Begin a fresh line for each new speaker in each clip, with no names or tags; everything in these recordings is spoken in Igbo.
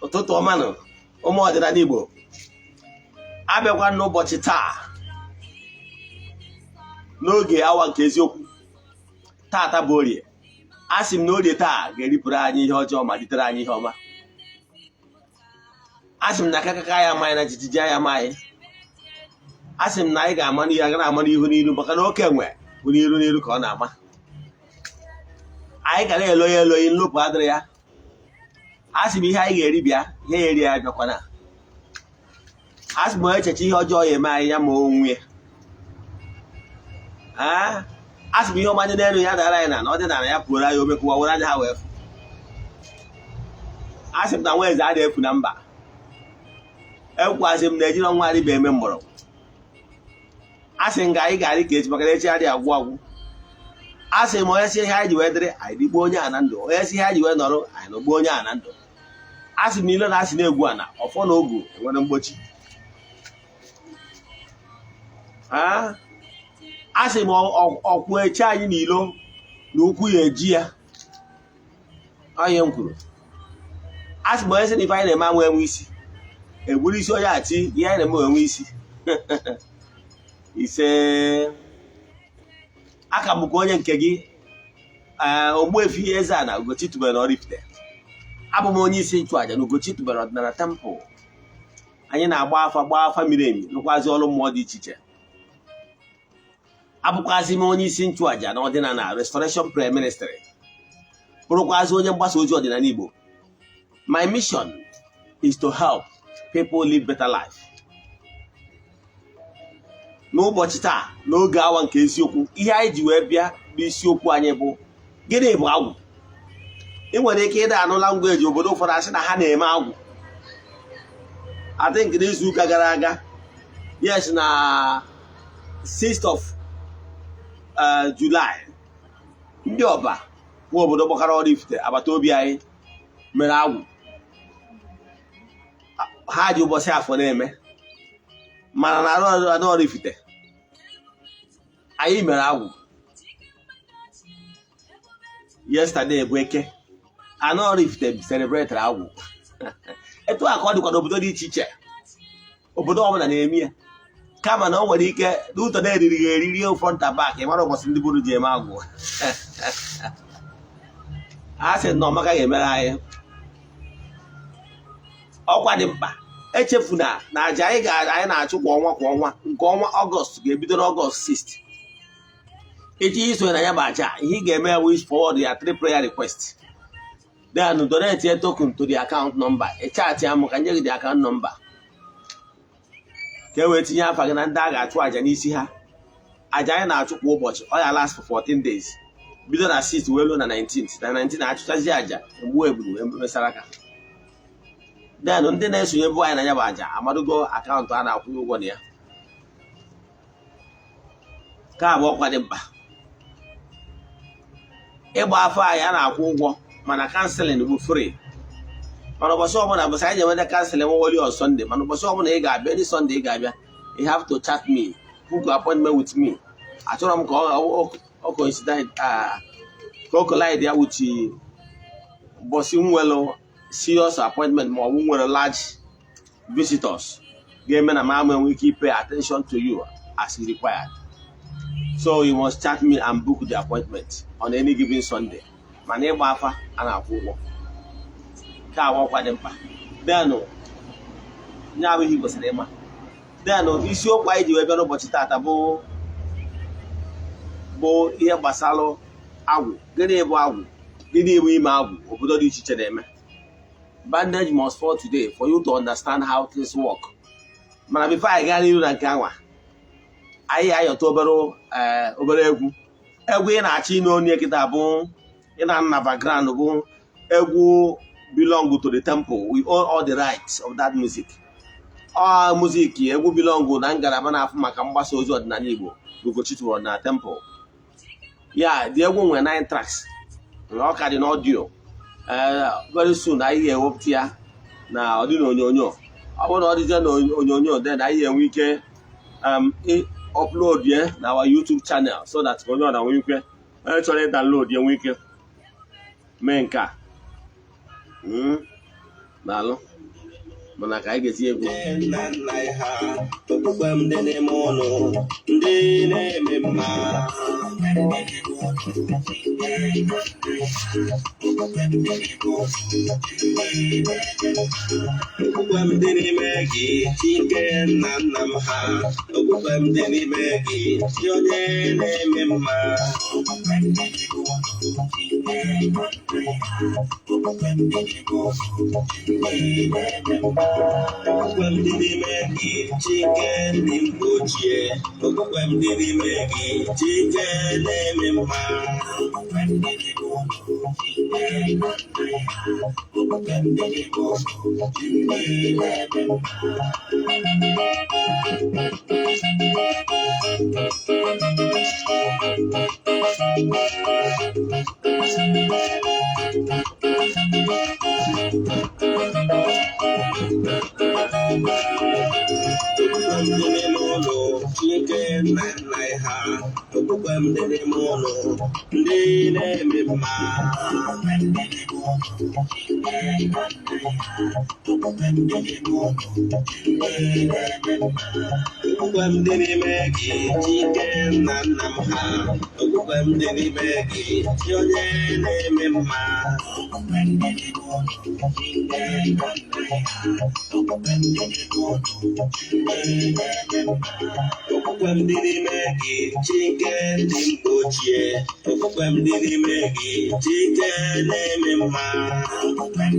Ụtụtụ ọma nụ, ụmụ ọdịnala Igbo. Abịakwa n'ụbọchị taa n'oge awa nke eziokwu. Taata bụ Orie. A sị m na Orie taa ga-eripụrụ anyị ihe ọjọọ ma ritere anyị ihe ọma. A sị m na akakaka ya amaghị na jijiji ya amaghị. A sị m na anyị ga-ama n'ihu, aga na-ama n'ihu n'iru, maka na oke enwe bụ n'iru n'iru ka ọ na-ama. Anyị ga na-eloyi eloyi, nlopụ adịrị ya. A sị m ihe anyị ga-eri bịa, ihe ya eri ya bịakwana. A sị m onye echeche ihe ọjọọ ya eme anyị, ya ma onwe ya. A sị m ihe ọma dị n'elu ya dara anyị na ọdịnala ya pụrụ anyị omekụwa were anya ha wee fụ. A sị m na nwa eze a na-efu na mba. Ekwukwasị m na ejiri ọnwa adịba eme mgbọrọgwụ. A sị m ga anyị ga-adị ka echi, maka na echi adịghị agwụ agwụ. A sị m onye si ihe anyị ji wee dịrị anyị dịgbuo onye a na ndụ, onye si ihe anyị ji wee nọrọ anyị nọgbuo onye a na ndụ. A sị m ile na asị na-egwu ana ọfọ na ogu enwere mgbochi. A sị m ọkwụ eche anyị n'ilo na ukwu ya eji ya onye m kwuru. A sị m onye sị na ife anyị na-eme anwụ enwe isi, egburu isi onye ati ihe anyị na-eme enwe isi. Ise. Aka m bụkwa onye nke gị, Ogbuefi Eze-Ana Ugochi tubelu na Oraifite. Abụ m onye isi nchụaja na Ugochi tubelu ọdịnala temple. Anyị na-agba afa, gbaa afa miri emi, rụkwazi ọrụ mmụọ dị iche iche. Abụkwazi m onye isi nchụaja na ọdịnala Restoration Prayer Ministry, bụrụkwazi onye mgbasa ozi ọdịnala Igbo. My mission is to help people live better life. N'ụbọchị taa, n'oge awa nke eziokwu, ihe anyị ji wee bịa n'isiokwu anyị bụ: gịnị bụ agwụ? Ị nwere ike ịda anụ language obodo ụfọdụ, asị na ha na-eme agwụ. I think n'izu ụka gara aga, yes, na 6th of July, ndị Ọba nwa obodo gbakara Oraifite, agbata obi anyị, mere agwụ. Ha ji ụbọchị Afọ na-eme, mana na arụ Oraifite anyị mere agwụ yesterday bụ Eke. Anọ Oraifite celebrate agwụ. Etu a ka ọ dịkwa n'obodo dị iche iche. Obodo ọbụla na-eme ya, kama na o nwere ike n'ụtọ na-eriri ya eriri front and back. Ị mara ụbọchị ndị buru ji eme agwụ. A sị na ọmaka ga-emere anyị. Ọkwa dị mkpa, echefuna na aja anyị anyị na-achụ kwa ọnwa kwa ọnwa, nke ọnwa Ọgọst ga-ebido n'Ọgọst 6. Iji isonye na ya bụ aja, ihe ị ga-eme bụ forward ya three prayer request, then donate a token to the account number. Ị chat ya mụ ka nye gị the account number, ka e wee tinye afa gị na ndị a ga-achụ aja n'isi ha. Aja anyị na-achụ kwa ụbọchị, ọ ya last for 14 days, bido na 6 wee ruo na 19. Na 19 achụchazi aja, egbuo egburu emesara aka. Then ndị na-esonye bụ anyị na ya bụ aja amadogo akaụntụ a na-akwụ ụgwọ na ya. Ka abụọ kwa dị mkpa, ịgba afọ anyị a na-akwụ ụgwọ, mana counseling bụ free. Mana ụbọchị ọbụla bụsị anyị ji-enweta counseling nwere on Sunday. Mana ụbọchị ọbụla ị ga-abịa, any Sunday ị ga-abịa, you have to chat me, book appointment with me. Achọrọ m ka ọ coincide, ka ọ collide ya with ụbọchị m nwere serious appointment ma ọ bụ nwere large visitors, ga-eme na m ama enwe ike pay attention to you as required. So you must chat me and book the appointment on any given Sunday. Mana ịgba afa a na-akwụ ụgwọ. Nke a ọkwa dị mkpa. Then nye abụ ihe ị kwesịrị ịma. Then isiokwu anyị ji wee bịa n'ụbọchị taata bụ ihe gbasara agwụ. Gịnị bụ agwụ? Gịnị bụ ime agwụ obodo dị iche iche na-eme? Bandage must fall today for you to understand how things work. Mana before anyị gaa n'ihu na nke anwa, anyị ayọta obere obere egwu. Egwu ị na-achọ ịnụ onye kịta bụ ị na-anụ background bụ egwu belong to the temple. We own all the rights of that music. Ọ music, egwu belong na ngalaba na-afụ maka mgbasa ozi ọdịnala Igbo, Ugochi tụrụ na temple ya. Dị egwu nwere nine tracks. Ọ ka dị n'audio. Very soon anyị ga-ewepụta ya na ọdị n'onyonyo. Ọ bụrụ na ọ dịzie n'onyonyo, then anyị ga-enwe ike upload ya na our YouTube channel, so that onye ọ na-enwe ike, onye chọrọ ịdownload ya, nwee ike mee nke a. Daalụ. Mana ka anyị ga-eti egwu.
Nna nna ha, okwukwe m dị n'ime ụlọ ndị na-eme mma. Okwukwe m dị n'ime gị, Chike nna nna m ha. Okwukwe m dị n'ime gị, chi onye na-eme mma. Okwukwe m dị n'ime gị, Chike ndị mgbe ochie. Okwukwe m dị n'ime gị, Chike na-eme mma. Okwukwe m dị n'ime ụlọ, Chike nna nna ha. Okwukwe m dị n'ime ụlọ ndị na-eme mma. Okwukwe m dị n'ime gị, Chike nna nna m ha. Okwukwe m dị n'ime gị, chi onye na-eme mma. Okwukwe m dị n'ime gị, Chike ndị mgbe ochie. Okwukwe m dị n'ime gị, Chike na-eme mma. Okwukwe m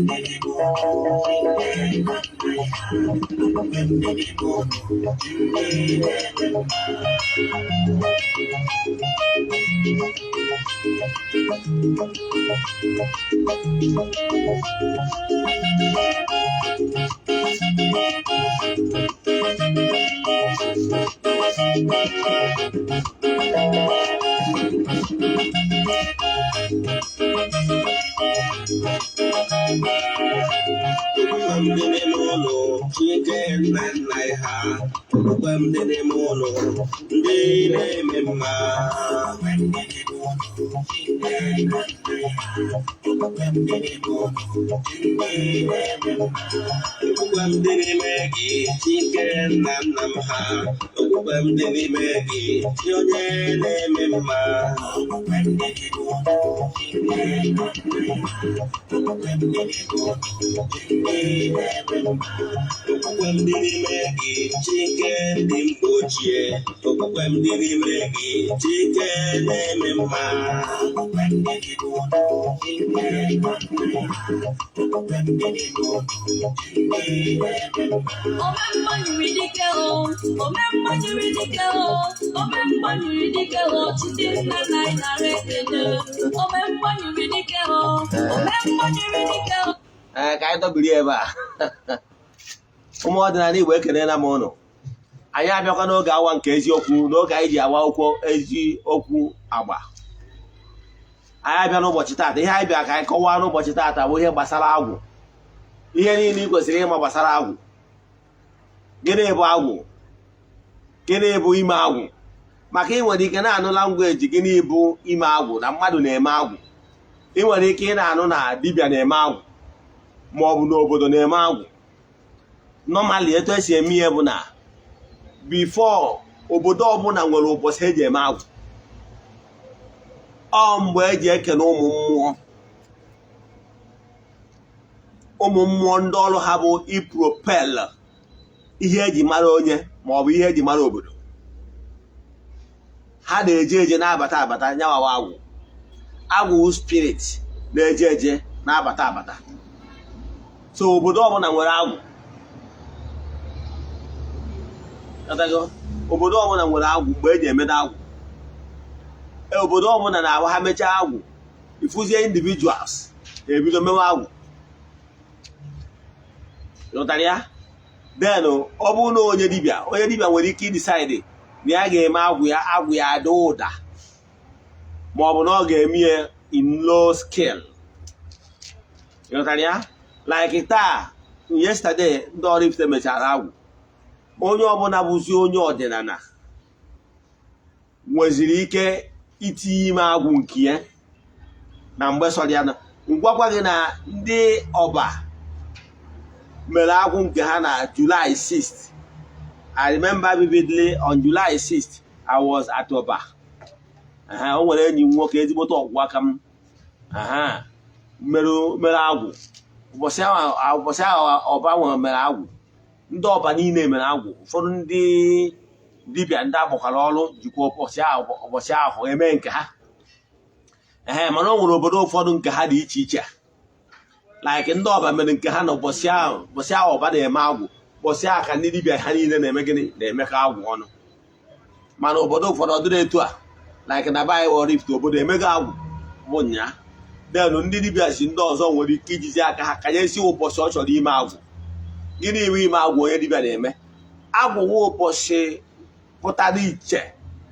dị n'ime ụlọ, Chike nna nna ha. Okwukwe m dị n'ime ụlọ ndị na-eme mma. Okwukwe m dị n'ime gị, Chike nna nna m ha. Okwukwe m dị n'ime gị, chi onye na-eme mma. Okwukwe m dị n'ime gị, Chike ndị mgbe ochie. Okwukwe m dị n'ime gị, Chike na-eme mma.
Omemma nyiri dike o, omemma nyiri dike o, omemma nyiri dike o, chi ndị nna nna anyị nara ekele. Omemma nyiri dike o, omemma nyiri dike o.
Ee, ka anyị dọbiri ebe a. Ụmụ ọdịnala Igbo, ekelela m ụnụ. Anyị abịakwa n'oge awa nke eziokwu, n'oge anyị ji awa okwu eziokwu agba. Anyị abịa n'ụbọchị taata. Ihe anyị bịa ka anyị kọwaa n'ụbọchị taata bụ ihe gbasara agwụ, ihe niile ị kwesịrị ịma gbasara agwụ. Gịnị bụ agwụ? Gịnị bụ ime agwụ? Maka ị nwere ike na-anụ language gịnị bụ ime agwụ, na mmadụ na-eme agwụ. Ị nwere ike ị na-anụ na dibịa na-eme agwụ, ma ọ bụ n'obodo na-eme agwụ. Normally, etu esi eme ihe bụ na before, obodo ọbụla nwere ụbọchị eji eme agwụ. Ọ mgbe eji ekene ụmụ mmụọ, ụmụ mmụọ ndị ọrụ ha bụ ipropel ihe eji mara onye ma ọ bụ ihe eji mara obodo. Ha na-eje eje na-abata abata, nyawawa agwụ. Agwụ spirit na-eje eje na-abata abata. So obodo ọbụla nwere agwụ. Obodo ọbụla nwere agwụ mgbe eji emeda agwụ. Obodo ọbụla na-abụ ha mechaa agwụ, ifuzie individuals ebido mewe agwụ. Ghọtara ya? Then ọ bụrụ na onye dibịa, onye dibịa nwere ike idecide na ya ga-eme agwụ ya, agwụ ya ada ụda, ma ọ bụ na ọ ga-eme ya in low scale. Ghọtara ya? Like taa, yesterday, ndị Oraifite mechara agwụ. Onye ọbụla bụzi onye ọdịnala nweziri ike itinye ime agwụ nke ya na mgbe sọrọ ya. Ngwakwa gị na ndị ọba Mere agwụ nke ha na July 6th. I remember vividly, on July 6th I was at Oba. O nwere enyi m nwoke, ezigbote ọgwụ aka m mere agwụ ụbọchị ahụ. Ụbọchị ahụ Ọba nwere mere agwụ, ndị Ọba niile mere agwụ. Ụfọdụ ndị dibịa, ndị agbakwara ọrụ jikwa ụbọchị ahụ eme nke ha. Ee, mana o nwere obodo ụfọdụ nke ha dị iche iche, like ndị Ọba mere nke ha na ụbọchị ahụ. Ụbọchị ahụ Ọba na-eme agwụ, ụbọchị ahụ ka ndị dibịa ha niile na-eme gịnị? Na-emekọ agwụ ọnụ. Mana obodo ụfọdụ ọ dịrị etu a, like na be anyị Oraifite, obodo emego agwụ bụ nya. Then ndị dibịa si ndị ọzọ nwere ike ijizi aka ha kanyesi ụbọchị ọ chọrọ ime agwụ. Gịnị iwe ime agwụ? Onye dibịa na-eme agwụ nwa ụbọchị pụtara iche.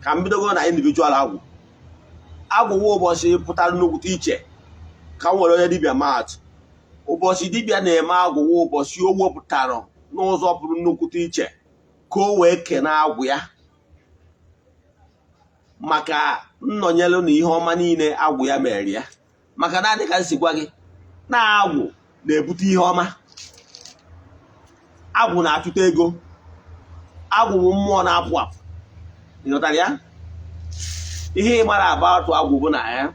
Ka m bidogo na individual agwụ. Agwụ nwa ụbọchị pụtara nnukwute iche. Ka m nwere onye dibịa maatụ, ụbọchị dibịa na-eme agwụ nwa ụbọchị o wepụtara n'ụzọ pụrụ nnukwute iche ka o wee kene agwụ ya maka nnọnyelu na ihe ọma niile agwụ ya mere ya. Maka na adị ka m si gwa gị na agwụ na-ebute ihe ọma, agwụ na-achụta ego, agwụ bụ mmụọ na-apụ apụ. Ịghọtara ya? Ihe ị mara about agwụ bụ na ya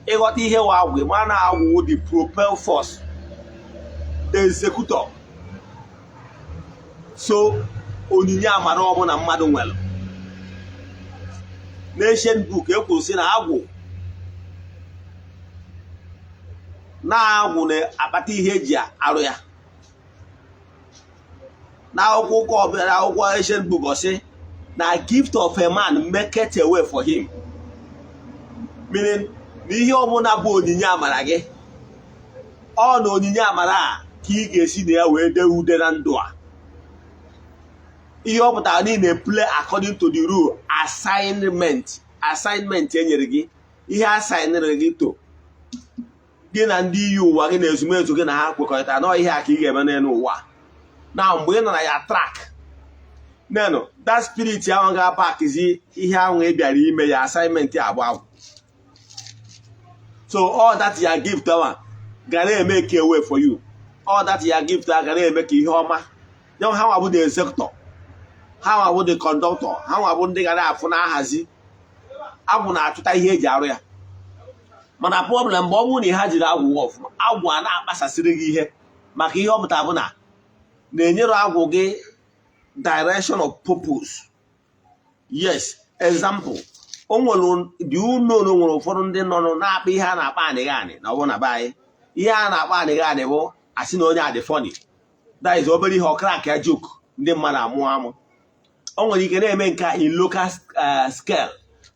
ịghọta ihe wụ agwụ, ị mara na agwụ wụ the propel force, the executor. So onyinye amara ọbụla mmadụ nwere n'ancient book, e kwuru sị na agwụ na-akpata ihe eji arụ ya. N'akwụkwọ ụka ọbịara, akwụkwọ ancient book, ọ sị na gift of a man maketh a way for him, meaning na ihe ọbụla bụ onyinye amara gị, ọ na onyinye amara a ka ị ga-esi na ya wee dee ude na ndụ a. Ihe ọ pụtara na ị na-play according to the rule assignment e nyere gị, ihe assignere gị to gị na ndị iyi ụwa gị na ezumezu gị na ha kwekọrịta na ihe a ka ị ga-eme n'elu ụwa. Na mgbe ị nọ na ya track nenu, that spirit ahụ ga-apakizi ihe ahụ ị bịara ime ya assignment agba agwụ. So all that ya gift ahụ ga na-eme ka way for you, all that ya gift ahụ ga na-eme ka ihe ọma ya. Ha nwa bụ the executor, ha nwa bụ the conductor, ha nwa bụ ndị ga na-afụ na-ahazi. Agwụ na-achụta ihe eji arụ ya. Mana problem mgbe ọ bụrụ na ha jiri agwụ ọfụma, agwụ a na-akpasasịrị gị ihe, maka ihe ọ pụtara bụ na na-enyere agwụ gị direction of purpose. Yes, example, o nwere dị uno na o nwere ụfọdụ ndị nọ na-akpa ihe a na-akpa anịghị anị na ọ bụrụ na be anyị, ihe a na-akpa anịghị anị bụ asị na onye a dị funny, that is obere ihe ọ crack ya joke, ndị mmadụ amụ amụ. O nwere ike na-eme nke a in local scale,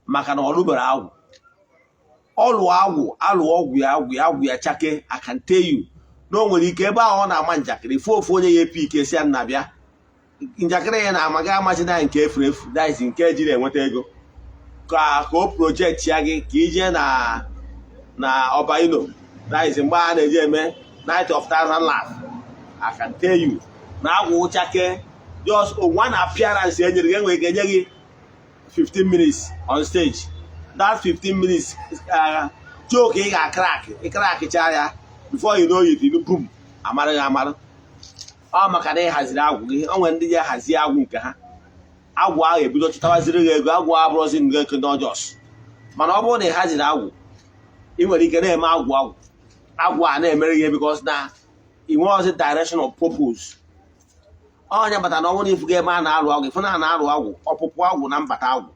maka na ọ rụbere agwụ. Ọlụ agwụ, alụ ọgwụ ya, agwụ ya, agwụ ya chake. I can tell you na o nwere ike ebe ahụ ọ na-ama njakịrị fụ ofu onye ya epi ike si ya nna bịa njakịrị ya na-ama gị amachina ya nke efuru efu, that is nke ejiri enweta ego ka o project ya gị ka ije na Ọbaino, that is mgbe a na-eji eme night of thousand laugh. I can tell you na agwụ chake, just one appearance e nyere gị, enwere ike enye gị 15 minutes on stage. That 15 minutes joke ị ga-acrack, ịcrackcha ya, before you know it, you boom, amara gị amara. Ọ maka na ị haziri agwụ gị. O nwere ndị ji ahazi agwụ nke ha, agwụ ahụ ebido chụtawaziri gị ego. Agwụ abụrụzi nga eke n'ọjọs. Mana ọ bụrụ na ị haziri agwụ, ị nwere ike na-eme agwụ, agwụ a na-emere ihe, because na ị nweghịzi direction of purpose. Onye bata na ọ bụrụ na ifuga ebe a na-alụ agwụ, ifu na a na-alụ agwụ, ọpụpụ agwụ na mbata agwụ,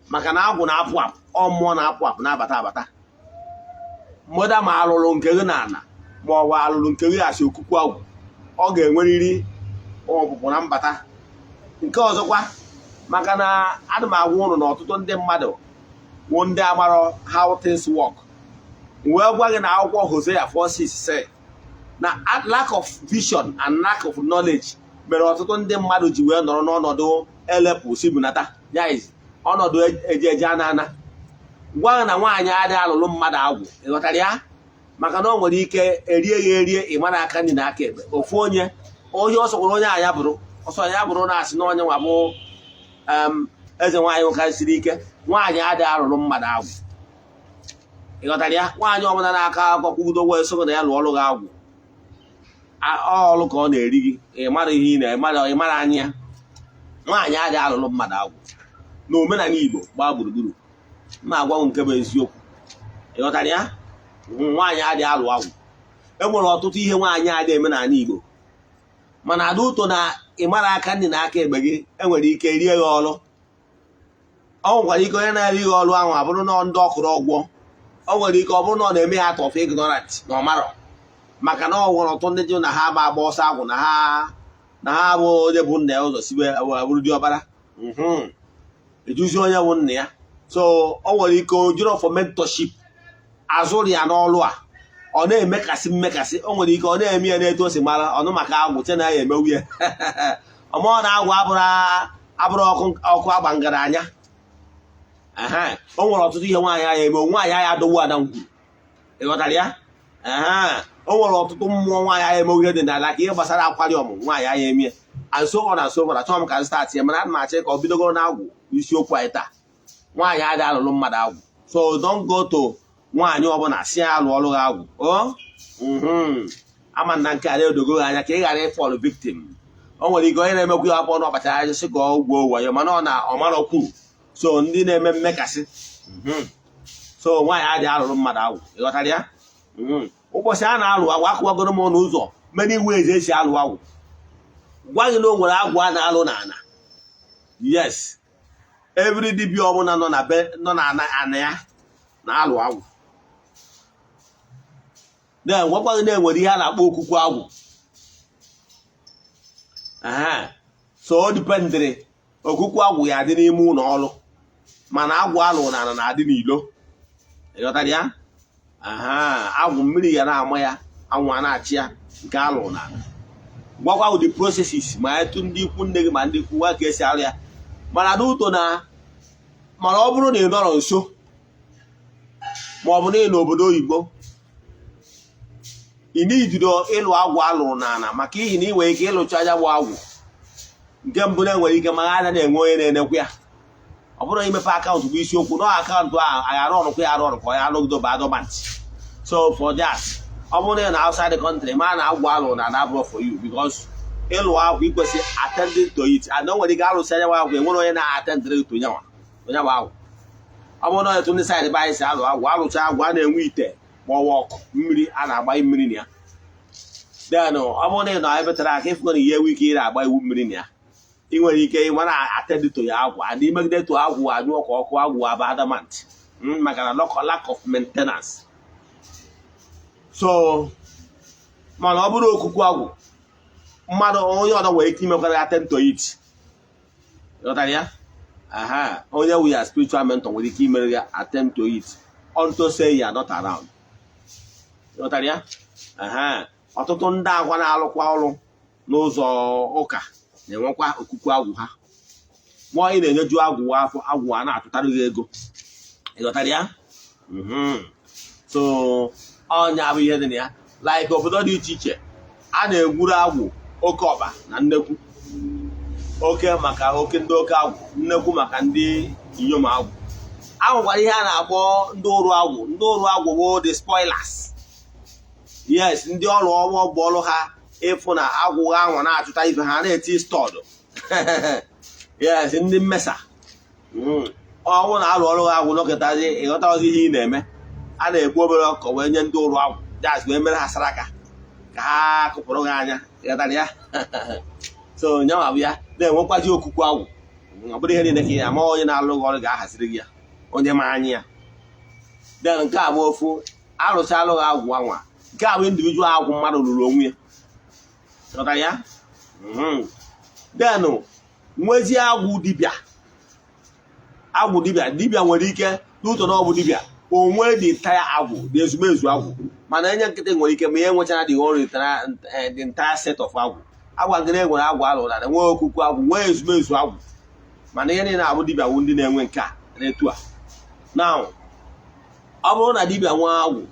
maka na agwụ na-apụ apụ, ọ mmụọ na-apụ apụ na-abata abata. Mgbeda ma alụrụ nke gị na ala, ma ọ bụ alụrụ nke gị asị okuku agwụ, ọ ga-enwerịrị ọpụpụ na mbata. Nke ọzọkwa, maka na ana m agwa ụnụ na ọtụtụ ndị mmadụ bụ ndị amarọ how things work, wee gwa gị na akwụkwọ Hosea 4:6 sị na lack of vision and lack of knowledge mere ọtụtụ ndị mmadụ ji wee nọrọ n'ọnọdụ elepụ si bunata ya, ọnọdụ eje eje ana ana. Gwa gị na nwaanyị adịghị alụlụ mmadụ agwụ, ịghọtara ya? Maka na o nwere ike erie ya erie, ịmara aka nri na aka ekpe. Ofu onye onye ọ sọkwara onye anya bụrụ ọsọ ya bụrụ na-asị na onye nwa bụ eze nwaanyị nwoke siri ike, nwaanyị adịghị alụrụ mmadụ agwụ, ịghọtara ya? Nwaanyị ọbụla na-akọ akụkọ kwugido wee sị na ya lụọ ọrụ gị agwụ. Ọlụ ka ọ na-eri gị. Ị mara ihe ị na-ịmara, ịmara anya ya. Nwaanyị adịghị alụlụ mmadụ agwụ na omenala Igbo gbaa gburugburu. M na-agwa m nke bụ eziokwu, ịghọtara ya? Nwaanyị adịghị alụ agwụ. E nwere ọtụtụ ihe nwaanyị adịghị eme n'ala Igbo, mana ada ụtọ na ịmara aka nri na aka ekpe gị, enwere ike rie ya ọrụ. Ọ nwekwara ike onye na-eri ya ọrụ ahụ abụrụ na ndị ọkụrụ ọgwọ. O nwere ike ọ bụrụ na ọ na-eme ya out of ignorant, na ọ marọ, maka na ọ nwere ọtụtụ ndị jụ na ha ma agba ọsọ agwụ, na ha bụ onye bụ nna ya ụzọ sibe bụrụ diọkpara, ejuzi onye bụ nna ya. So o nwere ike o jụrụ for mentorship, azụrụ ya n'ọlụ a, ọ na-emekasị mmekasị. O nwere ike ọ na-eme ya n'etu o si mara ọnụ maka agwụ che na ya emewu ya ọmụọ na agwụ abụrụ ọkụ ọkụ agba ngaranya. Ehe, o nwere ọtụtụ ihe nwaanyị anya eme. Nwaanyị anya adọgbu ada ngwuru, ịghọtara ya? Ehe, o nwere ọtụtụ mmụọ nwaanyị anya emewu ihe dị n'ala ka ihe gbasara akwari ọmụmụ, nwaanyị anya eme, and so on and so forth. Achọghị m ka m start ya, mana ana m achọ ka ọ bidogoro n'agwụ. Isiokwu anyị taa, nwaanyị adịghị alụlụ mmadụ agwụ. So don't go to nwaanyị ọbụla si ya alụ ọlụ gị agwụ. O ama na nke a na-edogo gị anya ka ị ghara ịfall victim. O nwere ike onye na-emekwu ya akpọ na ọkpachara anya sị ka ọ gwuo wayo, mana ọ na ọmarọ kwuru. So ndị na-eme mmekasị. So nwaanyị adịghị alụrụ mmadụ agwụ, ịghọtara ya? Ụbọchị a na-alụ agwụ, akụwagoro m n'ụzọ many ways esi alụ agwụ. Gwa gị na o nwere agwụ a na-alụ n'ala. Yes, every dibịa ọbụla nọ na be nọ na ana ana ya na-alụ agwụ. Na-enwekwa gị na-enwere ihe a na-akpọ okuku agwụ. Ehe. So o dependịrị, okuku agwụ ya adị n'ime ụlọ ọrụ, mana agwụ alụ n'ala na-adị n'ilo, ịghọtara ya? Aha, agwụ mmiri ya na-ama ya, anwụ a na-achị ya. Nke alụ n'ala, gwakwa ụdị processes ma etu ndị ikwu nne gị ma ndị ikwu nwa ka esi alụ ya. Mana n'ụtọ na mana ọ bụrụ na ị nọrọ nso, ma ọ bụ na ị n'obodo oyibo, ị n'ijido ịlụ agwụ alụrụ n'ala, maka ihi na ị nwere ike ịlụcha anya bụ agwụ. Nke mbụ, na-enwere ike ma anya na-enwe onye na-enekwa ya. Ọ bụrụ imepe account bụ isiokwu na account ahụ anyị arụ ọrụ kwa ya, arụ ọrụ ka ọ ya alụgido ba dormant. So for that, ọ bụrụ na ị na outside the country, ma na agwụ alụrụ na abụrụ for you, because ịlụ agwụ ikwesị attending to it, and o nwere ike alụsị anya agwụ, enwere onye na-attend to nyanwa onye bụ agwụ. Ọ bụrụ na etu ndị side be anyị si alụ agwụ, alụcha agwụ, a na-enwe ite ma ọ bụ ọkụ mmiri a na-agba mmiri na ya. Then ọ bụrụ na ị nọ ebe tere aka, ịfụgo na ihe enwe ike ị na-agba iwu mmiri na ya, ị nwere ike ịma na attend to ya agwụ, and imegide to agwụ anyụọ ka ọkụ, agwụ aba dormant, maka na lack of maintenance. So mana ọ bụrụ okuku agwụ, mmadụ onye ọzọ nwere ike imekwara attend to it, ghọtara ya? Aha, onye wu ya spiritual mentor nwere ike imere ya attend to it unto say you are not around, ghọtara ya? Aha, ọtụtụ ndị agwa na-alụkwa ọrụ n'ụzọ ụka na-enwekwa okuku agwụ ha. Mụọ ị na-enyeju agwụ afọ, agwụ a na-atụtara gị ego, ịghọtara ya? So ọnya bụ ihe dị na ya. Like obodo dị iche iche, a na-egwuru agwụ oke ọkpa na nnekwu. Oke maka oke ndị oke agwụ, nnekwu maka ndị inyom agwụ. Ahụkwara ihe a na-akpọ ndị ụrụ agwụ. Ndị ụrụ agwụ bụ the spoilers. Yes, ndị ọrụ ọgbọ bụ ọrụ ha ịfụ na agwụ ahụ na-achụta ife ha na-eti stud. Yes, ndị mmesa ọnwụ na-alụ ọrụ ha agwụ nọkịtazi, ịghọtazi ihe ị na-eme. A na-egbu obere ọkọ wee nye ndị ụrụ agwụ jas wee mere ha saraka ka ha kụpụrụ ha anya, ịghọtara ya? So nyanwa bụ ya na-enwekwazi okuku agwụ. Ọ bụrụ ihe niile ka ị ama, onye na-alụ gị ọrụ ga-ahaziri gị ya, onye ma anya ya. Then nke a bụ ofu arụcha alụghị agwụ anwa. Nke a bụ individual agwụ mmadụ lụrụ onwe ya, ghọtara ya? Then nwezie agwụ dibịa. Agwụ dibịa, dibịa nwere ike n'ụtọ na ọ bụ dibịa onwe dị entire agwụ dị ezumezu agwụ, mana enye nkịtị nwere ike ma ihe nwechara the whole the entire set of agwụ. Agwa ngịrị enwere agwụ alụrụ na nwee okuku agwụ, nwee ezumezu agwụ, mana ihe niile abụ dibịa wụ ndị na-enwe nke a n'etu a. Now ọ bụrụ na dibịa nwee agwụ,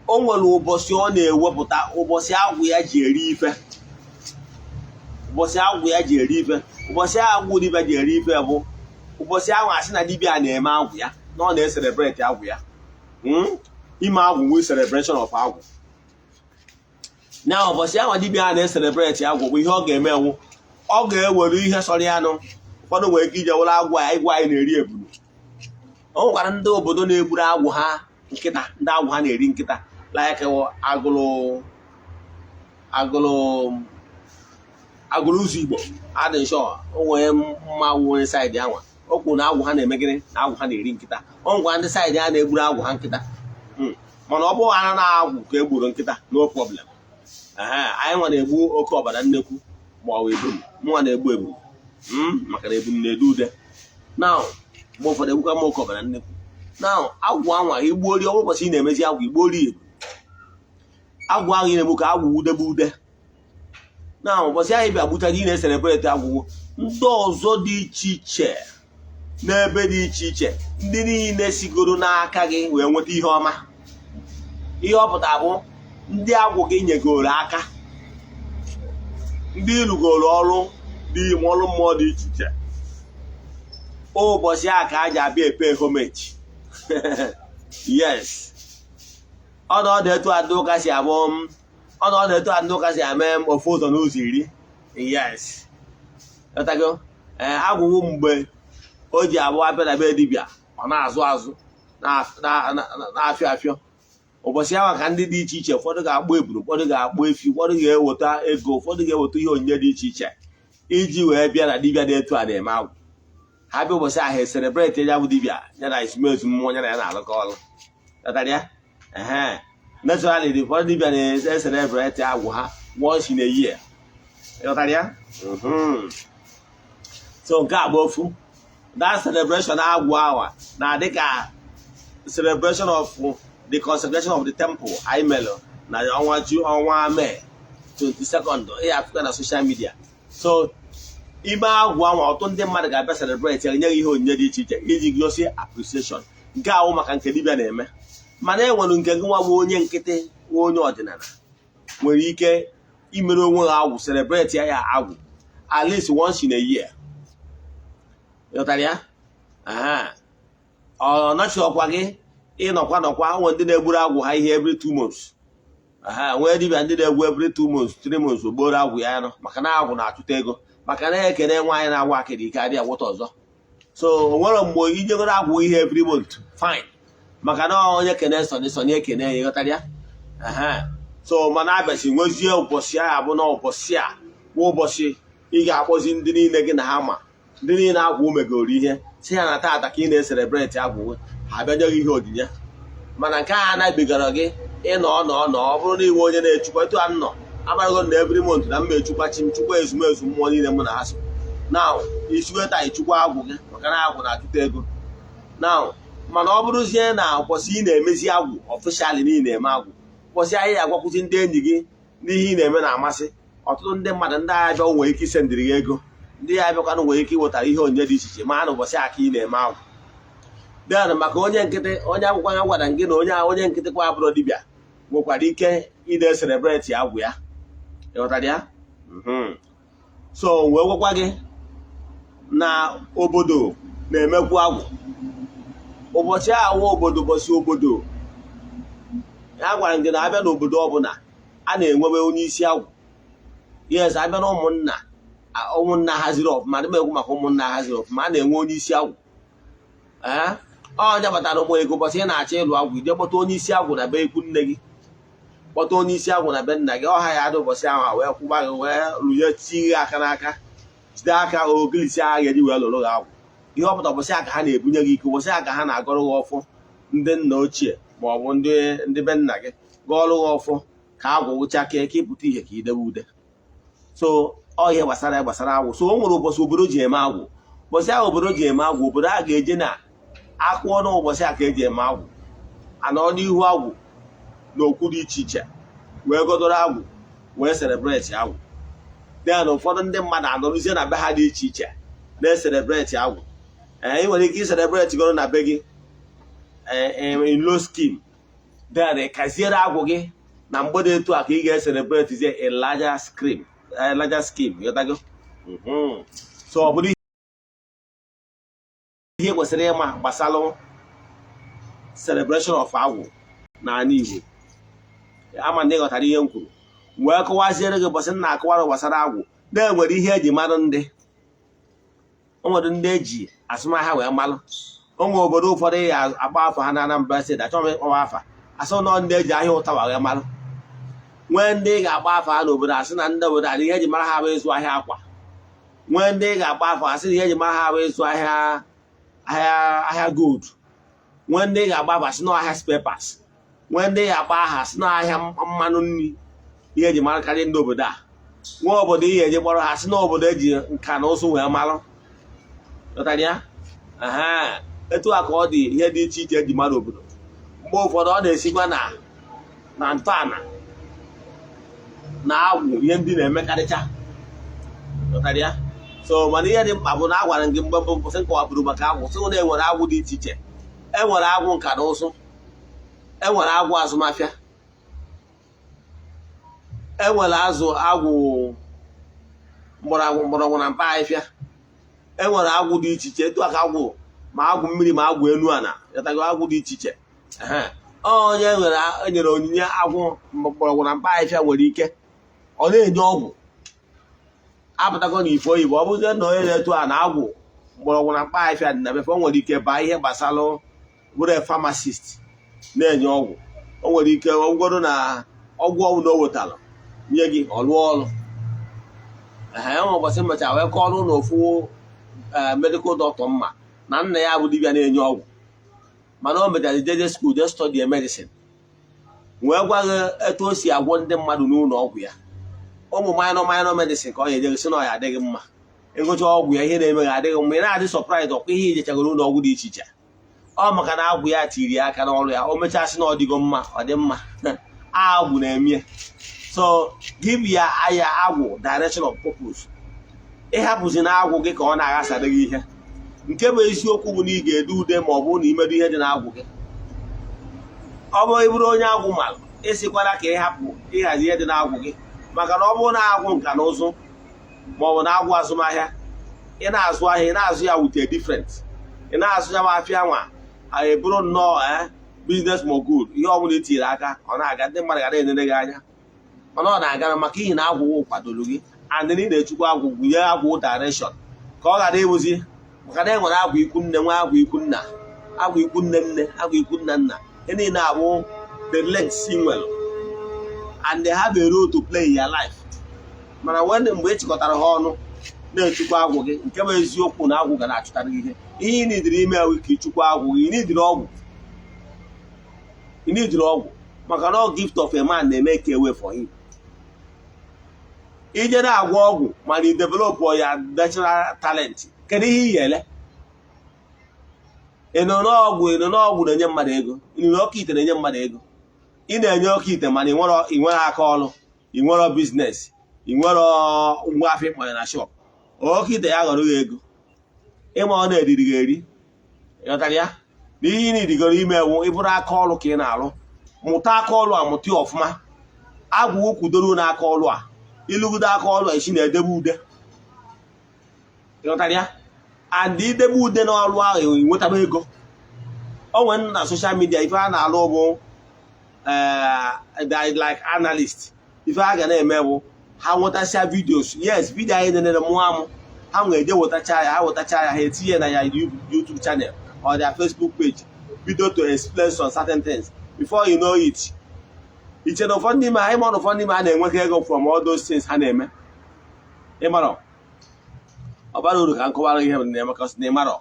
o nwere ụbọchị ọ na-ewepụta, ụbọchị agwụ ya ji eri ife. Ụbọchị agwụ ya ji eri ife, ụbọchị agwụ dibịa ji eri ife bụ ụbọchị ahụ asị na dibịa na-eme agwụ ya, na ọ na-ecelebrate agwụ ya. Ime agwụ nwee celebration of agwụ. Na ụbọchị ahụ dibịa a na-ecelebrate agwụ bụ ihe ọ ga-eme ewu, ọ ga-ewere ihe sọrọ ya nụ. Ụfọdụ nwere ike ije were agwụ a, ịgwụ anyị na-eri ebulu. O nwekwara ndị obodo na-egburu agwụ ha nkịta, ndị agwụ ha na-eri nkịta, like Agụlụ, Agụlụ, Agụlụ ụzọ Igbo adị nshọ. O nwere mma onye side anwa o kwuru na agwụ ha na-eme gịnị? Na agwụ ha na-eri nkịta. O nwekwara ndị side a na-egburu agwụ ha nkịta. Mana ọ bụghị ana na agwụ ka e gburu nkịta, no problem. Ee, anyị nwa na-egbu oke ọbara nnekwu ma ọ bụ ebum. Mụnwa na-egbu ebum, maka na ebum na-ede ude. Now, mgbe ụfọdụ egbukwa m oke ọbara nnekwu. Now, agwụ anwa igbuori ọnwa, ụbọchị ị na-emezi agwụ, igbuori ebu agwụ ahụ ị na-egbu ka agwụ wudebe ude. Na ụbọchị anyị bịa gbuchara, ị na-ecelebrate agwụgwụ, ndị ọzọ dị iche iche n'ebe dị iche iche, ndị niile sigoro n'aka gị wee nweta ihe ọma, ihe ọ pụtara bụ ndị agwụ gị nyegoro aka, ndị rugoro ọrụ dị ime, ọrụ mmụọ dị iche iche, ụbọchị a ka a ji abịa epe homage. Yes, ọnọdụ etu a ndị ụka si abụ m, ọnọdụ etu a ndị ụka si eme m ofu ụzọ n'ụzọ 10. Yes, ghọtago? Ee, agwụgwụ mgbe o ji abụ abịa na be dibịa, ọ na-azụ azụ, na-afịọ afịọ. Ụbọchị ahụ ka ndị dị iche iche, ụfọdụ ga-akpụ eburu, ụfọdụ ga-akpụ efi, ụfọdụ ga-eweta ego, ụfọdụ ga-eweta ihe onyinye dị iche iche iji wee bịa na dibịa dị etu a na-eme agwụ. Ha bịa ụbọchị ahụ, ecelebrate ya bụ dibịa ya na ezumezu mmụọ ya na ya na-alụkọ ọrụ. Ghọtara ya? Ehe, naturally, the ụfọdụ dibịa na-ecelebrate agwụ ha once in a year. Ghọtara ya? So nke a bụ ofu. That celebration agwụ awa na-adị ka celebration of the consecration of the temple anyị mere na ọnwa ju ọnwa May 22nd ị afụka na social media. So ime agwụ anwa, ọtụtụ ndị mmadụ ga-abịa celebrate ya, nye gị ihe onyinye dị iche iche iji gosi appreciation. Nke ahụ maka nke dibịa na-eme, mana e nwere nke gị nwa bụ onye nkịtị, nwa onye ọdịnala nwere ike imere onwe ha agwụ, celebrate ya agwụ at least once in a year. Ịghọtara ya? Aha. Ọ nọchiọkwa gị ịnọkwa nọkwa nwe ndị na-egburu agwụ ha ihe every 2 months. Aha, nwee dibịa ndị na-egwu every 2 months, 3 months, ogboro agwụ ya nọ, maka na agwụ na-achụta ego, maka na ekene nwaanyị na-agwa akịrị ike adịghị agwọta ọzọ. So o nwere mgbe ijegoro agwụ ihe every month, fine, maka na onye kene sọnị sọnị ekene ya. Ịghọtara ya? Aha. So mana abịachi nwezie ụbọchị ahụ abụ na ụbọchị a bụ ụbọchị ị ga-akpọzi ndị niile gị na ha ma, ndị niile agwụ megoro ihe, si ya na taata ka ị na-ecelebrate agwụ, ha abịa nye gị ihe onyinye. Mana nke a anabigara gị ịnọ nọ nọ, ọ bụrụ na iwe onye na-echukwa etu a nọ amarago na every month na mma echukwa chi m, chukwa ezumezu mmụọ niile mụ na ha so. Now, isiweta ịchukwa agwụ gị, maka na agwụ na-achụta ego. Now, mana ọ bụrụzie na ụbọchị ị na-emezi agwụ officially, na ị na-eme agwụ, ụbọchị anyị agwakwụzi ndị enyi gị n'ihe ị na-eme na-amasị ọtụtụ ndị mmadụ, ndị agha bịa nwere ike isendịrị gị ego, ndị ya abịakwanụ nwere ike iwetara ihe onyinye dị iche iche ma na ụbọchị aka ị na-eme agwụ. Then maka onye nkịtị, onye akwụkwọ ya gwara gị na onye nkịtị kwa abụrụ dibịa nwekwara ike ide celebrate agwụ ya. Ịghọtara ya? So wee gwakwa gị na obodo na-emekwu agwụ ụbọchị ahụ, obodo, ụbọchị obodo ya gwara gị na abịa n'obodo ọbụla, a na-enwebe onye isi agwụ. Yes, abịa na ụmụnna, ụmụnna haziri ọfụma, adị m ekwu maka ụmụnna haziri ọfụma, a na-enwe onye isi agwụ. Ee, ọ jabatara ụmụ ego. Ụbọchị ị na-achọ ịlụ agwụ, ije kpọta onye isi agwụ na be ikwu nne gị, kpọta onye isi agwụ na be nna gị, ọha ya adị ụbọchị ahụ a wee kwụba gị, wee rụnye chi gị aka n'aka, jide aka ogilisi agha ga-eji wee lụrụ gị agwụ. Ihe ọ pụta, ụbọchị a ka ha na-ebunye gị ike, ụbọchị a ka ha na-agọrọ gị ọfọ, ndị nna ochie ma ọ bụ ndị be nna gị gọọrọ gị ọfọ ka agwụ wụchakee, ka ịpụta ihe, ka idebe ude. So ọ ihe gbasara ya gbasara agwụ. So o nwere ụbọchị obodo ji eme agwụ. Ụbọchị ahụ obodo ji eme agwụ, obodo a ga-eje na akwụ ọnụ. Ụbọchị a ka eji eme agwụ, anọ n'ihu agwụ n'okwu dị iche iche wee godoro agwụ, wee celebrate agwụ. Then ụfọdụ ndị mmadụ anọrụzie na be ha dị iche iche na-ecelebrate agwụ. Ee, ị nwere ike icelebrate goro na be gị in low scheme, then ị kaziere agwụ gị na mgbe dị etu a ka ị ga-ecelebrate zie in larger scheme, larger scheme. Ghọtago? So ọ bụrụ ihe kwesịrị ịma gbasalụ celebration of agwụ n'ala Igbo, ama na ịghọtara ihe m kwuru. Wee kọwaziere gị ụbọchị m na-akọwara gbasara agwụ na-enwere ihe eji marụ ndị o nwere, ndị eji azụmahịa wee malụ. O nwere obodo ụfọdụ ya agba afọ ha na Anambra Steeti, achọghị m ịkpọwa afa, asị nọ ndị eji ahịa ụtawa wee malụ. Nwee ndị ị ga-agba afa ha n'obodo, asị na ndị obodo a, ihe eji mara ha bụ ịzụ ahịa akwa. Nwee ndị ị ga-agba afa, asị na ihe eji mara ha bụ ịzụ ahịa gold. Nwee ndị ị ga-agba afa, asị na ahịa spare parts. Nwee ndị ị ga-agba aha, asị na ahịa mmanụ nri, ihe eji marakarị ndị obodo a. Nwee obodo ihe eji kpọrọ ha, sị na obodo eji nka na ụzụ wee malụ. Ghọtara ya? Aha, etu a ka ọ dị. Ihe dị iche iche eji mara obodo, mgbe ụfọdụ ọ na-esikwa na ntọala na agwụ, ihe ndị na-emekarịcha. Ghọtara ya? So mana ihe dị mkpa bụ na a gwara m gị mgbe mbụ mbụsị nkọwapụrụ maka agwụ, sị na enwere agwụ dị iche iche. Enwere agwụ nka na ụzụ, enwere agwụ azụmahịa, enwere azụ agwụ mgbọrọgwụ mgbọrọgwụ na mkpa ahịhịa, enwere agwụ dị iche iche. Etu a ka agwụ, ma agwụ mmiri, ma agwụ enu ana, yatago, agwụ dị iche iche. Ehe. Onye nwere enyere onyinye agwụ mgbọrọgwụ na mkpa ahịhịa nwere ike ọ na-enye ọgwụ apụtago na ife oyibo. Ọ bụzie na onye na-etu a na agwụ mgbọrọgwụ na mkpa ahịhịa dị na befe, o nwere ike baa ihe gbasara bụrụ pharmacist na-enye ọgwụ. O nwere ike ọgwụgoro na ọgwụ ọbụla o wetara nye gị, ọ rụọ ọrụ. Ehe, enwe ụbọchị mmecha wee kọọrọ na ofu medical doctor mma na nna ya bụ dibịa na-enye ọgwụ, mana o mechara jeje school, jee study medicine, wee gwa gị etu o si agwọ ndị mmadụ n'ụlọ ọgwụ ya. Ụmụ minor minor medicine ka ọ ga-enye gị, sị na ọ ya adịghị mma. Ịgụcha ọgwụ ya, ihe na-eme gị adịghị mma. Ị na-adị surprise, ọkwa ihe ijechagoro ụlọ ọgwụ dị iche iche. Ọ maka na agwụ ya tiri ya aka n'ọrụ ya. O mechasị na ọ dịgo mma, ọ dị mma. Agwụ na-eme. So give ya aya agwụ direction of purpose. Ịhapụzi na agwụ gị ka ọ na-aghasara gị ihe. Nke bụ eziokwu bụ na ị ga-ede ude ma ọ bụrụ na imedo ihe dị n'agwụ gị. Ọ bụrụ ịbụrụ onye agwụ malụ, ịsịkwara ka ịhapụ ịhazi ihe dị n'agwụ gị, maka na ọ bụrụ na agwụ nka na ụzụ ma ọ bụ na agwụ azụmahịa, ị na-azụ ahịa, ị na-azụ ya with a different, ị na-azụ ya ma afịa nwa eburu nnọọ business mogul. Ihe ọ bụla i tinyere aka, ọ na-aga. Ndị mmadụ ga na-enere gị anya, mana ọ na-aga maka ihi na agwụ kwadoro gị and ị na-echukwa agwụ, gwunye agwụ direction ka ọ ghara ịbụzi, maka na e nwere agwụ ikwu nne, nwe agwụ ikwu nna, agwụ ikwu nne nne, agwụ ikwu nna nna. Ihe niile abụ the links ị nwere and they have a role to play in your life. Mana when mgbe ị chịkọtara ha ọnụ na-echukwa agwụ gị, nke bụ eziokwu na agwụ ga na-achụtara gị ihe. Ihe ị nidiri ime ewu ka ịchukwa agwụ gị. Ị nidiri ọgwụ, ị nidiri ọgwụ, maka na ọ gift of a man na-eme ka way for him. Ije na-agwọ ọgwụ mana ị develop ya natural talent, kedu ihe ị ga-ele? Ị nọ n'ọgwụ, ị nọ n'ọgwụ na-enye mmadụ ego, ị nọ n'ọka ite na-enye mmadụ ego, ị na-enye oke ite, mana ị nwere aka ọrụ, ị nwere business, ị nwere ngwa afọ ịkpọnye na shop, oke ite ya ghọrọ gị ego. Ịma ọ na-eriri gị eri. Ịghọtara ya? Na ihe ị na-erigoro ime ewu ịbụrụ aka ọrụ ka ị na-arụ, mụta aka ọrụ a, mụta ya ọfụma. Agwụ kwudoro n'aka ọrụ a, ịlụgide aka ọrụ a, isi na-edebe ude. Ịghọtara ya? And idebe ude n'ọrụ ahụ, nwetaba ego. O nwere na social media, ife a na-alụ bụ like analyst. Ife a ga na-eme bụ ha nwetasịa videos, yes, video anyị nenere mụọ amụ, ha nwere eje wetacha ya, ha wetacha ya, ha etinye na ya YouTube channel or their Facebook page, video to explain some certain things. Before you know it, iche na ụfọdụ n'ime ha, ịma na ụfọdụ n'ime ha na-enweta ego from all those things ha na-eme. Ịmarọ ọ bara uru ka m kọwara gị ihe na-eme ka na ịmarọ,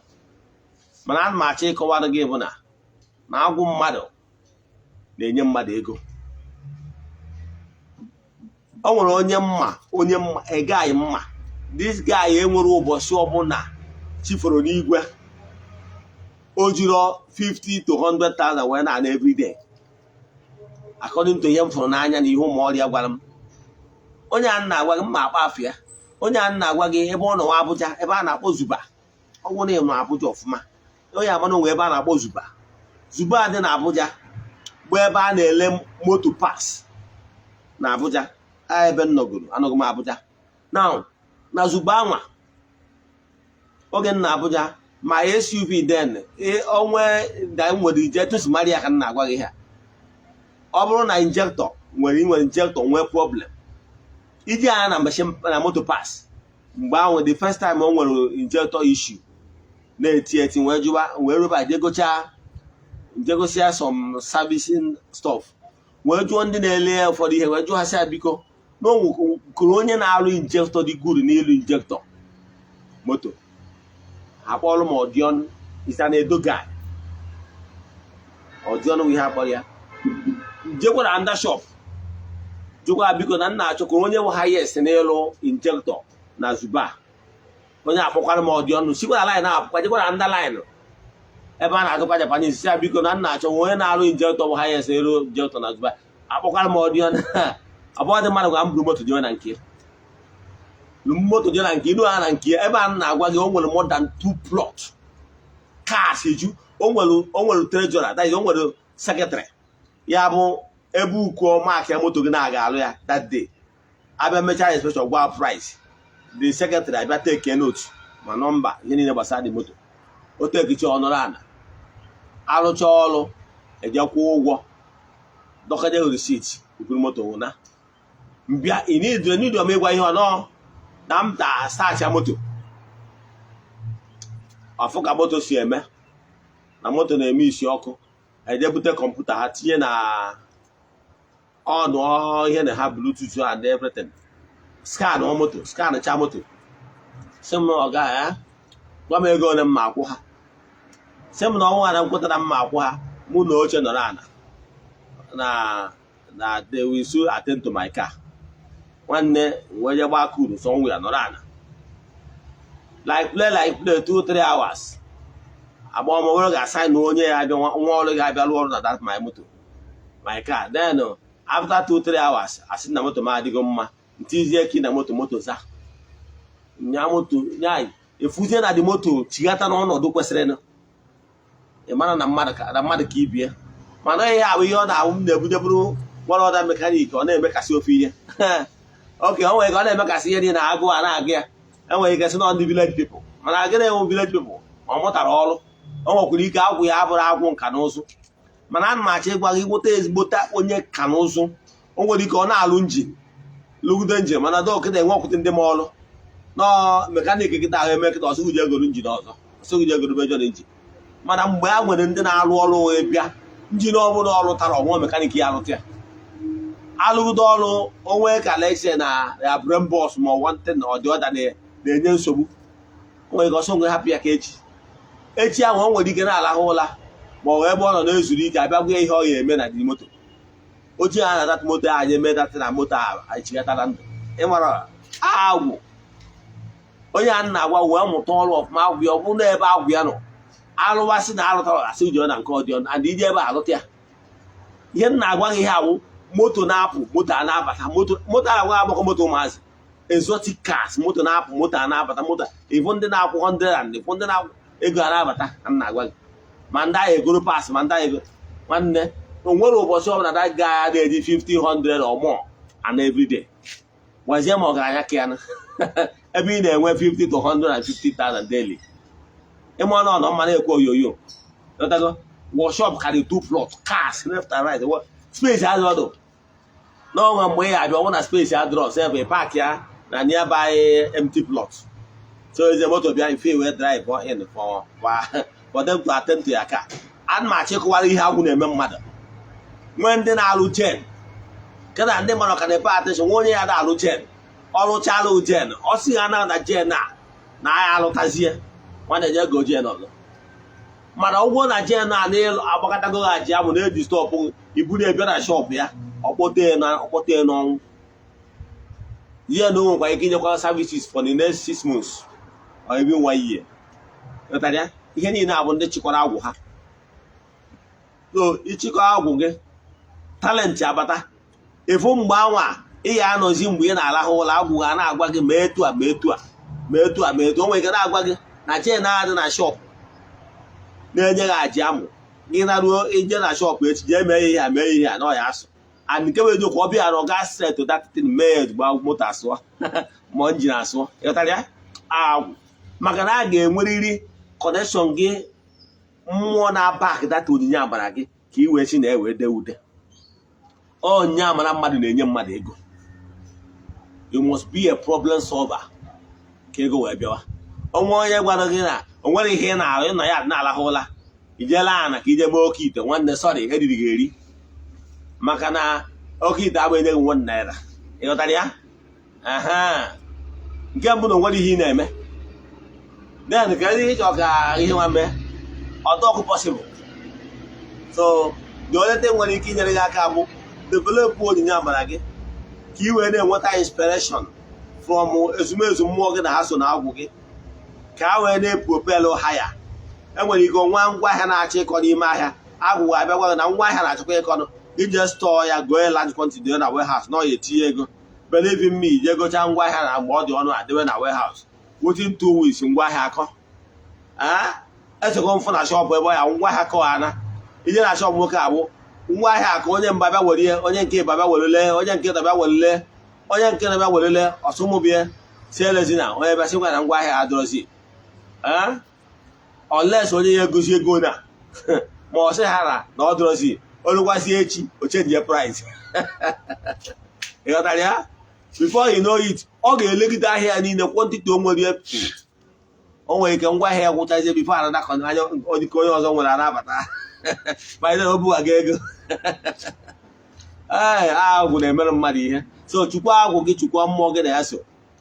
mana ana m achọ ịkọwara gị bụ na agwụ mmadụ na-enye mmadụ ego. O nwere onye mma, onye mma, a guy mma. This guy enwere ụbọchị ọbụla chiforo n'igwe o jiro 50 to 100,000 wee na-ana everyday, according to ihe m fụrụ n'anya na ihe ụmụ ọrịa gwara m. Onye a na-agwa gị mma akpa afọ ya, onye a na-agwa gị ebe ọ nọ nwa Abuja, ebe a na-akpọ Zuba. Ọ bụrụ na ị nọ Abuja ọfụma, onye amana onwe ebe a na-akpọ Zuba. Zuba dị na Abuja, bụ ebe a na-ele moto parts na Abuja. A ebe m nọgoro, anọghị m Abuja now. Na Zuba anwa, oge m na Abuja, ma SUV then onwe da nwere ije tụsi mara ya ka m na-agwa gị ha. Ọ bụrụ na injector nwere, inwere injector nwee problem. Iji anya na machine na moto parts, mgbe ahụ the first time o nwere injector issue na-eti eti, wee jụwa, wee rụba jegochaa jegosia some servicing stuff, wee jụọ ndị na-ele ụfọdụ ihe, wee jụọ ha sị ya, biko, na o kwuru onye na-arụ injector dị good n'ịrụ injector moto. Akpọrọ m Odion, is an Edo guy. Odion bụ ihe akpọrọ ya. Jekwara nda shop, jụkwa, biko, na nna achọ ka onye bụ highest n'ịlụ injector na Zuba. Onye akpọkwara m Odion, sikwara line apụkwa, jekwara nda line ebe a na-azụkwa Japanese, si ya, biko, na nna achọ onye na-arụ injector bụ highest n'ịlụ injector na Zuba. Akpọkwara m Odion. Abụọ dị mmadụ gwa m buru moto jewe na nke moto je na nke ilu ha na nke ebe a na-agwa gị. O nwere more than two plot, cars eju. O nwere treasurer, that is, o nwere secretary ya bụ ebe uko mark ya moto gị na-aga alụ ya that day. Abịa mechaa inspection, gwa price, the secretary abịa take note ma nọmba, ihe niile gbasara the moto. O tekicha ọnụrụ ana arụcha ọrụ, eje kwụọ ụgwọ, dọkaje receipt, buru moto nwụna mbịa. Inidu m ịgwa ihe ọ nọ na m ta start moto, afụ ka moto si eme, na moto na-eme isi ọkụ. Eje bute kọmputa ha tinye na ọnụ ihe na ha Bluetooth and everything, scan moto, scan cha moto, sị m, ọga ya gwa m ego ole m ma akwụ ha. Sị m na ọnwa na nkweta na mma akwụ ha, mụ na oche nọrọ ala na they will soon attend to my car. Nwanne, wee je gbaa kuru somewhere, nọrọ ala like play like play, 2-3 hours agba ọma were ga-assign onye ya abịa, nwa ọrụ ga-abịa rụọ ọrụ na that my moto, my car. Then after 2-3 hours, asị na moto m adịgo mma, ntizie key na moto, moto za nya moto nya efuzie na dị moto chighata n'ọnọdụ kwesịrịnụ. Ị mara na mmadụ ka na mmadụ ka ibie. Mana ihe ahụ ihe ọ na-ahụ m na-ebudeburu nwere ọda mechanic, ọ na-emekasị ofe ihe oke o nwere ka ọ na-emekasị ihe dị na agụụ a na-agụ ya. Enwere ike sị na ndị village people, mana gịnị enwe village people? Ọ mụtara ọrụ, o nwekwara ike agwụ ya abụrụ agwụ nka na ụzụ. Mana ana m achọ ịgwa gị, nweta ezigbota onye nka na ụzụ, o nwere ike ọ na-alụ engine, lụgide engine, mana dọkịta enwe ọkwụtị ndị ma ọrụ nọọ mechanic kịta ahụ eme kịta, ọsịgụ ji egoro engine ọzọ, ọsịgụ ji egoro mejọ na engine. Mana mgbe a nwere ndị na-alụ ọrụ wee bịa, engine ọbụla ọrụ tara ọnwa, mechanic ya alụta ya, alụgide ọrụ onwe ka lexia na ya brain box ma ọ nwante na ọdị ọda na-enye nsogbu, o nwere ike ọsọ nwe hapụ ya ka echi echi ahụ. O nwere ike na-alahụ ụla ma ọ bụ ebe ọ nọ na-ezuru ike, abịa gwa ya ihe ọ ga-eme na dị moto ochie ha na that moto anyị eme that na moto a echighatara ndụ. Ịmara agwụ onye a na-agwa wee mụta ọrụ ọfụma, agwụ ya ọ bụrụ na ebe agwụ ya nọ alụwasị na alụtara, asị uche na nke ọdị and ije ebe alụta ya. Ihe m na-agwa gị, ihe awụ moto na-apụ, moto a na-abata, moto moto a na-agwa agbakọ, moto ụmụazị, exotic cars, moto na-apụ, moto a na-abata, moto ịfụ ndị na-akwụ 100 and ịfụ ndị na-akwụ ego a na-abata ka m na-agwa gị. Ma ndị ahụ egoro parts, ma ndị ahụ ego, nwanne, o nwere ụbọchị ọbụla that guy na-eji 1500 or more and everyday. Gwazie ma ọgaranya ka ya na ebe ị na-enwe 50 to 150,000 daily. Ịma ọnụ ọnọ mma na-ekwe oyoyo. Ghọtago? Workshop carry two plot, cars left and right, space adịrọdụ n'ọnwa. Mgbe ị abịa, ọnwụ na space adịrọ sef, ị park ya na nearby empty plot, so eze moto bịa mfe wee drive in for them to attend to your car. Ana m achọ ịkụwara ihe agwụ na-eme mmadụ. Nwee ndị na-alụ gen kena, ndị mmadụ ka na-epe attention. Nwe onye ya na-alụ gen, ọrụchalụ gen, ọ sị ha na gen a na ya alụtazie, nwanne, je go gen ọzọ. Mana ụgwọ na gen a na agbakọtago ha ji amụ na-eji stop iburu ebịa na shop ya, ọkpọte n'ọnwụ ihe na o nwekwa ike inyekwa services for the next 6 months or even one year. Ghọtara ya? Ihe niile abụ ndị chịkwara agwụ ha. So ịchịkọ agwụ gị, talent abata efu. Mgbe anwa ị ya anọzi, mgbe ị na-alahụ ụlọ, agwụ ga na-agwa gị ma etu a, ma etu a, ma etu a, ma etu o nwere ike na-agwa gị na chain na-adị na shop na-enye gị aji amụ gị, naruo ije na shop echi, jee mee ihe a, mee ihe a na ọ ya asụ. And nke bụ eziokwu, ọ bịara, ọ gaa set that thing, mee ya ozugbo, moto asụọ ma engine asụọ. Ịghọtara ya? Agwụ, maka na a ga-enwerịrị connection gị, mmụọ na-abak data onyinye amara gị ka ị wee chi na-ewe dee ude. Onyinye amara mmadụ na-enye mmadụ ego. You must be a problem solver ka ego wee bịawa. Onwe onye gwara gị na o nwere ihe ị na-arụ, ịnọ ya na-alahụ ụla, ijela ana ka ije mee oke ite? Nwanne, sorry, eriri gị eri, maka na oke ite abụghị enye gị ₦1. Ị ghọtara ya? Aha nke mbụ na o nwere ihe ị na-eme, then ka ihe ịchọ ka ihe nwa mee ọdọkụ possible. So the only thing nwere ike inyere gị aka bụ develop onyinye amara gị, ka ị wee na-enweta inspiration from ezumezu mmụọ gị na ha so na agwụ gị, ka ha wee na-epropel ha ya. Enwere ike nwa ngwa ahịa na-achọ ịkọ n'ime ahịa, agwụ ga-abịa gwa gị na ngwa ahịa na-achọkwa ịkọnụ. Ije store ya, goo large quantity dị na warehouse na ọ ya etinye ego. Believe in me, ije gochaa ngwa ahịa na mgbe ọ dị ọnụ adịbe na warehouse, within 2 weeks ngwa ahịa akọ. Esego mfụ na shop ebe ọ ya ngwa ahịa kọ ana. Ije na shop nwoke abụ ngwa ahịa ka onye mba bịa were ihe, onye nke ịba bịa werele, onye nke ịta bịa werele, onye nke na-bịa werele ọsụmụbie si elezina, onye bịa sịkwa na ngwa ahịa adọrọzi, unless onye ya egosi ego na ma ọ sị ha na ọ dọrọzi olugwazi echi o change price. Ị ghọtara ya? Before you know it, ọ ga-elegide ahịa ya niile, quantity o nwere, o nwere ike ngwa ahịa ya gwụchazie before anada anya onye ọzọ nwere anabata. By then o buwaga ego. Ee, agwụ na-emere mmadụ ihe. So chukwa agwụ gị, chukwa mmụọ gị na ya so,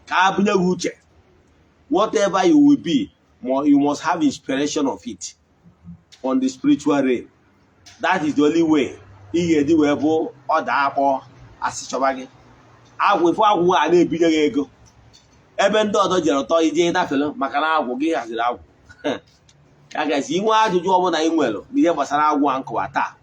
ka a bunye gị uche. Whatever you will be, you must have inspiration of it on the spiritual realm. That is the only way ị ga-eji wee bụ ọda akpọ asị chọba gị agwụ. Ife agwụ a na-ebinye gị ego ebe ndị ọzọ jere tọọ ije nafere, maka na agwụ gị haziri agwụ ya gazi. Inwe ajụjụ ọbụla ị nwere n'ihe gbasara agwụ a nkụwa taa,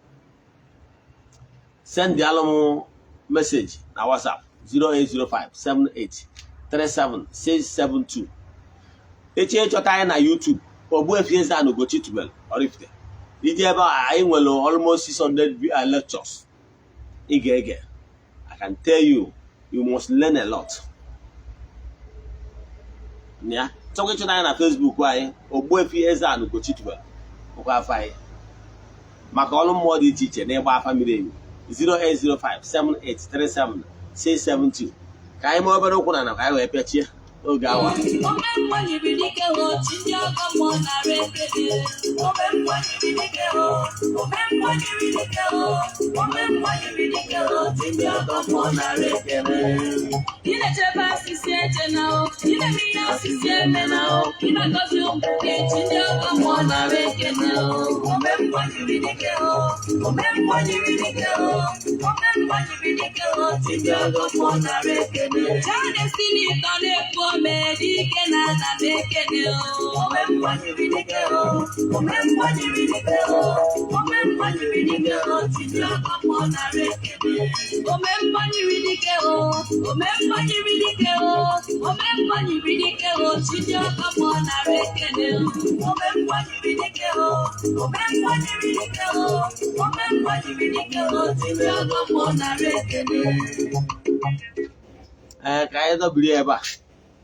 send alụ m message na WhatsApp 08057837672. Echi ịchọta anyị na YouTube, Ogbuefi Eze-Ana Ugochi tubelu Oraifite. Iji ebe a, anyị nwere almost 600 lectures ị ga-ege. I can tell you, you must learn a lot. Ya chọkwa ịchọta anyị na Facebook anyị, Ogbuefi Eze-Ana Ugochi tubelu bụkwa afọ anyị, maka ọrụ mmụọ dị iche iche na ịgba afa miri emi, 08057837672. Ka anyị mee obere ụkwụ na ka anyị wee pịachie oge awa.
Ome mgbanyere dike ho, chi ndị ọgọ mmụọ nara ekele. Ome mgbanyere dike ho, ome mgbanyere dike ho, ome mgbanyere dike ho, chi ndị ọgọ mmụọ nara ekele. Ị na-echebe asịsị eche na o, ị na-eme ihe asịsị eme na o, ị na-agọzi ụmụ gị, chi ndị ọgọ mmụọ nara ekele o. Ome mgbanyere dike ho, ome mgbanyere dike ho, ome mgbanyere dike ho, chi ndị ọgọ mmụọ nara ekele. Jaa si n'ịtọ na-ekwu ome dike na ana m ekele o. Ome mgbanyere dike ho, ome mgbanyere dike ho, ome mgbanyere dike ho, chi ndị ọgọ mmụọ nara ekele. Ome mgbanyere dike ho, ome mgbanyere dike ho, ome mgbanyere dike ho, chi ndị ọgọ mmụọ nara ekele o. Ome mgbanyere dike ho, ome mgbanyere dike ho, ome mgbanyere dike ho, chi ndị ọgọ mmụọ nara ekele.
Ee, ka anyị dọbiri ebe a.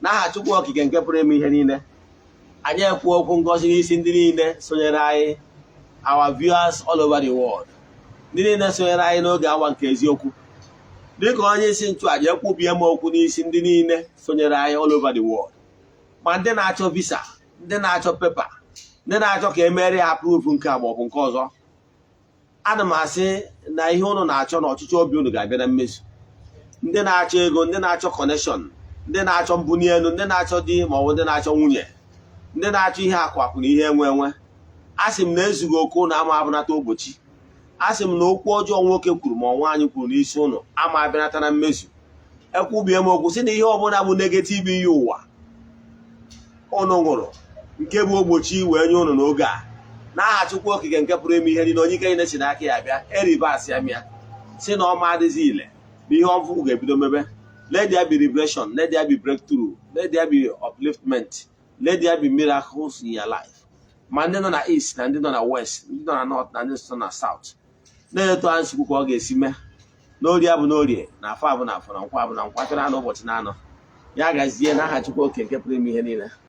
N'aha Chukwu Okike nke pụrụ ime ihe niile, anyị ekwu okwu ngọzi n'isi ndị niile sonyere anyị, our viewers all over the world, ndị niile sonyere anyị n'oge awa nke eziokwu. Dịka onye isi nchụaja, ekwubie m okwu n'isi ndị niile sonyere anyị all over the world, ma ndị na-achọ visa, ndị na-achọ paper, ndị na-achọ ka emere ya approve nke a maọbụ nke ọzọ. Ana m asị na ihe unu na-achọ na ọchịchọ obi unu ga-abịa na mmezu. Ndị na-achọ ego, ndị na-achọ connection, ndị na-achọ mbuli elu, ndị na-achọ di maọbụ ndị na-achọ nwunye, ndị na-achọ ihe akụ akụ na ihe enwe enwe, a sị m na ezughị oke ụnụ ama abụnata ogbochi. A sị m na okwu ọjọọ nwoke kwuru ma nwaanyị kwuru n'isi ụnụ ama abịanata na mmezu. Ekwubie m okwu sị na ihe ọbụla bụ negative iyi ụwa ụnụ ṅụrụ nke bụ ogbochi wee nye ụnụ n'oge a, n'aha Chukwu Okike nke pụrụ ime ihe niile, onye ike niile si n'aka ya bịa, eribas ya mịa si na ọma adịghị ile na ihe ọfụ ga-ebido mebe. Let there be liberation, let there be breakthrough, let there be upliftment, let there be miracles in your life, ma ndị nọ na east na ndị nọ na west, ndị nọ na north na ndị nọ na south. Na-eto anyị sikwu ka ọ ga-esi mee n'orie abụ n'orie, na afọ abụ na afọ, na nkwa abụ na nkwa, chọrọ anụ ụbọchị na anọ. Ya gazie n'aha Chukwu Oke nke pụrụ ime ihe niile.